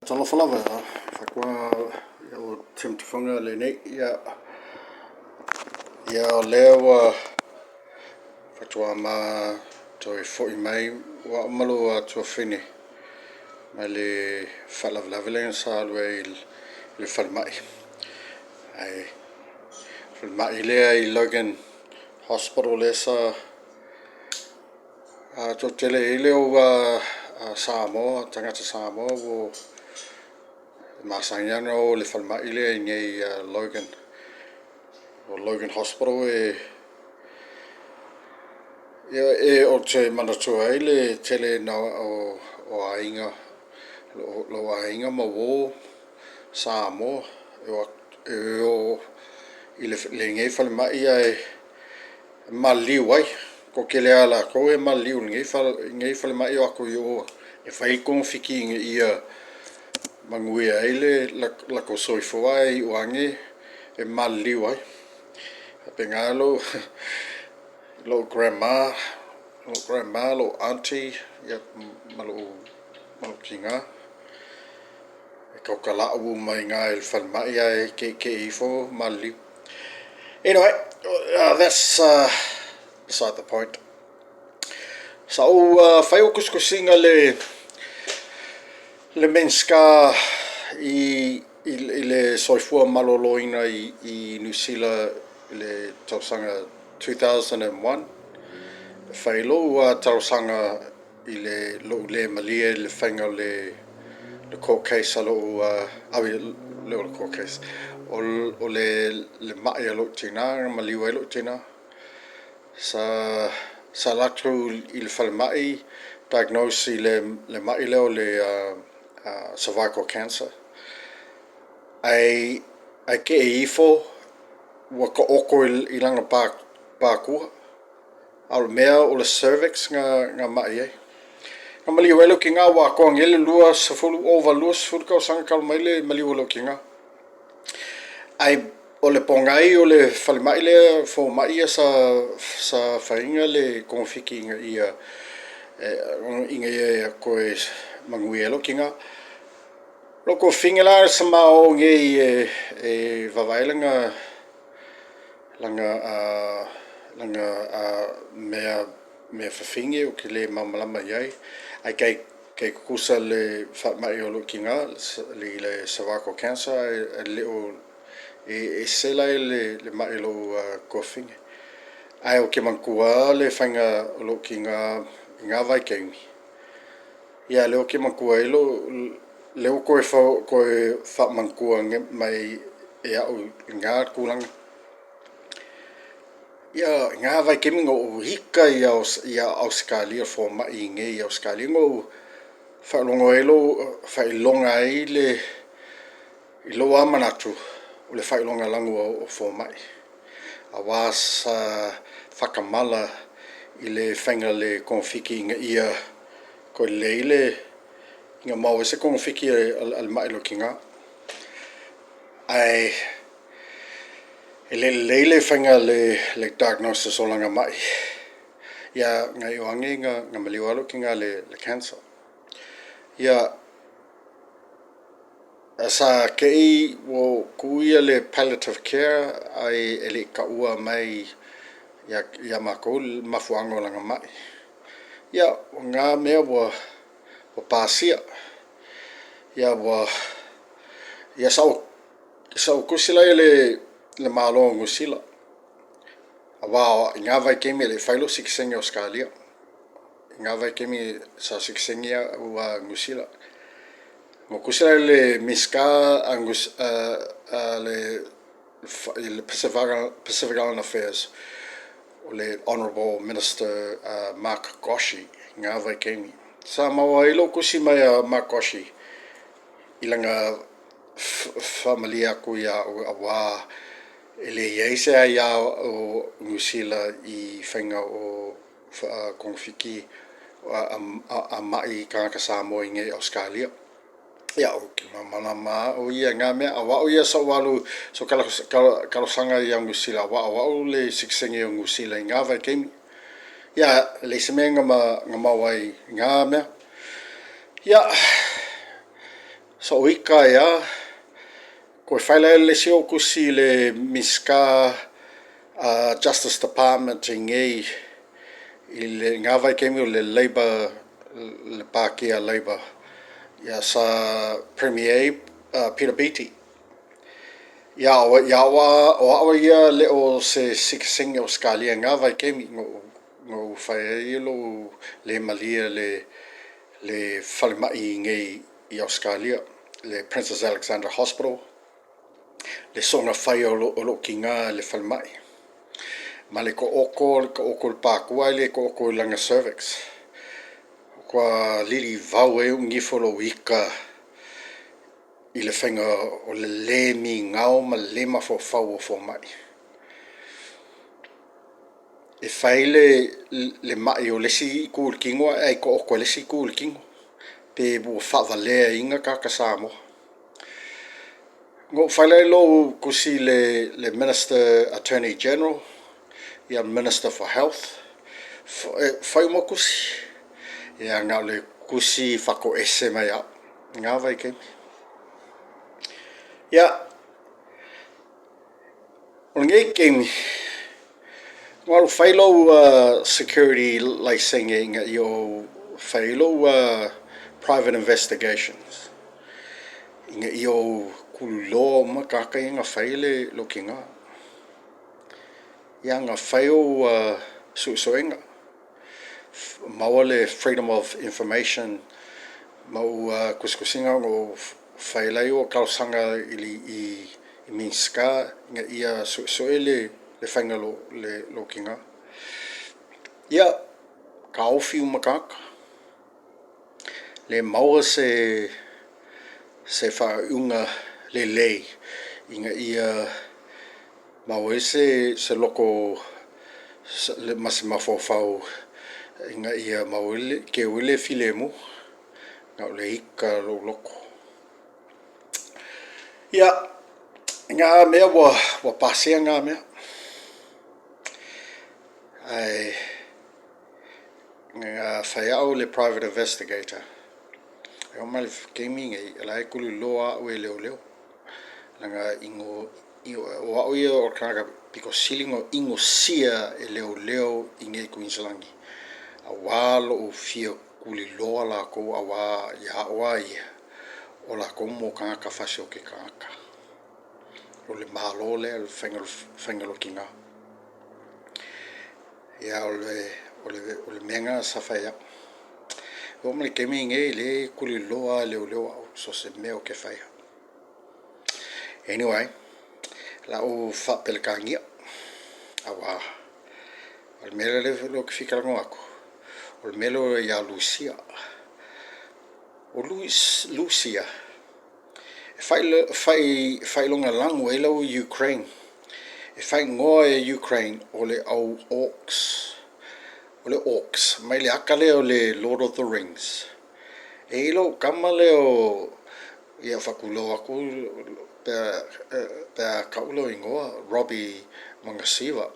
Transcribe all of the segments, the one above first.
Talofa lava, faatoa o Tim Tufunga lenei. Ia, ia o lea ua faatoa ma toe foi mai o au ma lou tuafafine mai le faalavelave lea sa alu ai i le falemai. Ae falemai lea i Logan Hospital lea sa toatele ai le au Samoa, tagata Samoa ua masani lava ona o i le falemai lea i inei i Logan. O Logan Hospital e ia ou te manatua ai le tele o aiga, lou aiga ma uo Samoa e o i lenei falemai ae maliliu ai. Toatele lava o latou e maliliu i lenei falemai o atu i o e fai togafiti ina ia manuia ai lo latou soifua ae iu ane e maliliu ai. E faapena lou grandma, lou aunty ma lou tina, e tautalau uma i ina i le falemai ae teitei ifo maliliu. Anyway, that's beside the point. Sa ou fai o tusitusiga le Minisita i le Soifua Maloloina i Niu Sila i le tausaga 2001. E fai lou talosaga i le lou le malie i le faiga o le court case a lou, le o le court case, o le mai a lou tina na maliu ai lou tina. Sa alu atu i le falemai diagnose i le mai lea o le cervical cancer. Ae tee ifo ua taoto i lana patua. A o le mea o le cervix na mai ai. Na maliu ai lou tina ua atoa nei le 20, ova 20 tausaga talu mai le maliu o lou tina. Ae o le pogai o le falemai lea fomai ia sa faiina le togafiti ina ia toe manuia ai lou tina. Lou tuafafine la sa ma o nei e vaavaai lana mea fafine ou te le malamalama i ai, ae tai tutusa le faamai o lou tina i le cervical cancer ae le o e ese la le mai o lou tuafafine. Ae ou te manatua lava le faiga o lou tina i na vaitaimi. Ia lea ou te manatua ai lea ua toe faamanatua mai e au i na tulaga. Ia, i na vaitaimi na ou ita ia Ausetalia, fomai i inei i Ausetalia, na ou faalogo ai faailoga ai le i lou lava manatu o le faailogalanu o fomai, aua sa faatamala i le faiga o le togafiti ina ia toe lelei le ina maua ai se togafiti a le mai o lou tina. Ae e le lelei le faiga o le diagnosis o lana mai. Ia, na iu ane na maliu lava lou tina i le cancer. Ia, sa te i ua tuu ia le palliative care ae e le i taua mai ia matou le mafuaaga o lana mai. Ia, o na mea ua pasia. Ia, ua ia sa ou tusi la i le Malo o Niu Sila, aua i na vaitaimi e le i fai lou sitiseni Ausetalia. I na vaitaimi sa sitiseni au Niu Sila. Na ou tusi la i le Minisita a le Pacific Island Affairs, o le Honourable Minister Mark Goshi i na vaitaimi. Sa maua ai lou tusi mai a Mark Goshi i lana faamalie atu ia au, aua e le i ai se aia o Niu Sila i faiga o togafiti a mai tagata Samoa i inei i Ausetalia. Ia, ou te malamalama au ia i na mea, a o au ia sa ou alu sa ou talosaga ia Niu Sila, aua o au le sitiseni o Niu Sila i na vaitaimi. Ia, e leai se mea na maua ai i na mea. Ia, Sa ou ika ai lava, toe fai lea o le isi ou tusi i le Minisita Justice Department i inei i lena vaitaimi o le Labour, le Pati a Labour, ia sa Premier ai Peter Beattie. Ia o au ia e le o se sitiseni Ausetalia i na vaitaimi na ou fai ai lou le malie i le falemai i inei i Ausetalia, le Princess Alexandra Hospital, le soona faia o lou tina i le falemai, ma le taoto, le taoto i le patu ae le taoto i lana cervix. Ua lilivau ai ou nifo i lou ita i le faiga o le le migao ma le le mafaufau o fomai. E fai le mai o le isi itu i le tino ae taoto e le isi itu i le tino. Pe ua faavaleaina tagata Samoa. Na ou fai lea i lou tusi i le Minister Attorney General, ia Minister for Health, e fai uma tusi. Ia na o le tusi faatoese mai au i na vaitaimi. Ia, o lenei taimi, ua alu fai lou security laisene ina ia ou fai ai lou private investigations, ina ia ou tuliloa uma tagata ia na fai lou tina. Ia, na fai ou suesuega, maua le Freedom of Information ma ou tusitusiga ona ou fai lea o talosaga i Minisita ina ia suesue le faiga o lou tina. Ia, taofi uma tagata, le maua se faaiuga lelei ina ia maua ai se loto ma se mafaufau ina ia maua ai keu ai le filemu. Na o le ita o lou loto. Ia, i na mea ua pasea na mea, ae na fai au le private investigator, e oo mai i le taimi lenei, o la e tuliloa au e leoleo, leaga o au ia o le tagata pito sili ona inosia e leoleo i inei i Kuiniselani, aua lou fia tuliloa latou aua ia au lava ia, o latou mo tagata fasioti tagata. O le Malo lea o le faiga o lou tina. Ia, o le mea lena sa fai e au. E oo mai i le taimi lenei, o lea e tuliloa lava e leoleo au so o se mea ou te faia. Anyway, o le a ou faa-Peretania, aua o le mea lea ou te fia talanoa atu, o le mea lea ia Lusia. O Lusia, e faailogalanu ai lau Ukraine. E faaigoa e Ukraine o le au Orcs. O le Orcs, mai le ata lea o le Lord of the Rings. E i ai lou tama lea o, ia faatulou atu pe a tau lou igoa, Robbie Magasiva.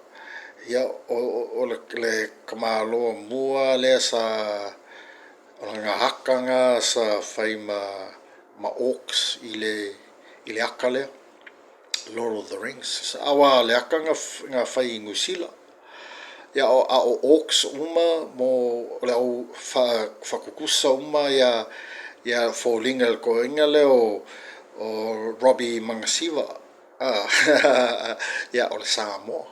Ia, o le tamaloa mua lea sa, o lana ata lena sa fai ma Orcs i le ata lea, Lord of the Rings. Aua o le ata na fai i Niu Sila. Ia, a o Orcs uma mo le au faatutusa uma ia foliga i le toeaina lea o Robbie Magasiva. Ia, o le Samoa.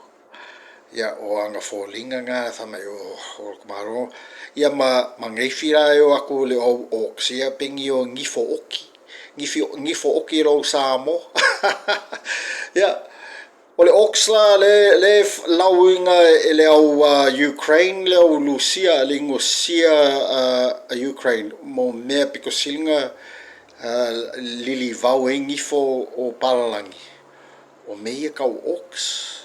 Ia, o ana foliga na fai mai o le tamaloa. Ia ma neifi la e o atu i le au Orcs, ia pei o nifo oti. Nifo oti le au Samoa. Ia, o le Orcs la lea e lauina e le au Ukraine le au Lusia, le inosia a Ukraine mo mea pito sili ona lilivau ai nifo o palalagi, o mea ia tau Orcs.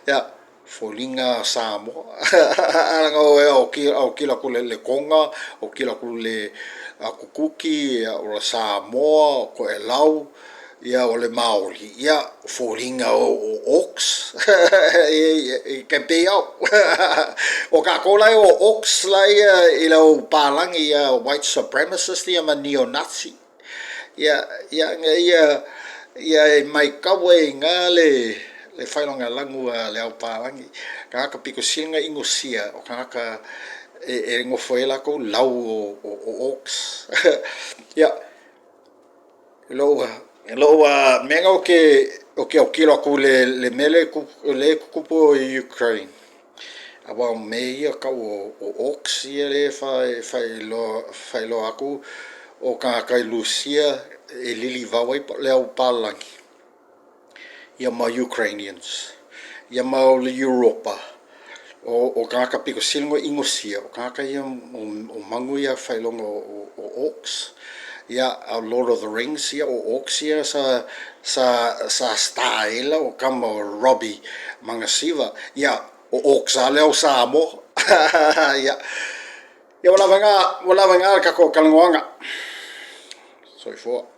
Ia, foliga Samoa. Leaga e autilo atu i le Toga, autilo atu i le Tutuki, o le Samoa, o Toelau, ia o le Maoli, ia o foliga o Orcs. E tai pei au. O tatou la e o Orcs la ia i le au palagi ia white supremacist ia ma neo-Nazi. Ia, ia, ia, ia e matau ai i ina le le faailogalanu a le ao palagi. Tagata pito sili ona inosia, o tagata e nofo ai latou lau o orcs. Ia, i lou mea lena ou te autilo atu i le mea lea e tutupu i Ukraine, aua o mea ia e tau o orcs ia lea e faailoa atu o tagata i Lusia e lilivao ai le au palagi ia ma Ukrainians, ia ma o le Europa, o tagata pito sili ona inosia, o tagata ia o manu ia faailoga o orcs. Ia, a o Lord of the Rings, ia o orcs ia sa sa star ai lau tama o Robbie Magasiva. Ia, o orcs lava lea o Samoa. Ia, ia ua lava i ina, ua lava i ina le tatou talanoaga. Soifua.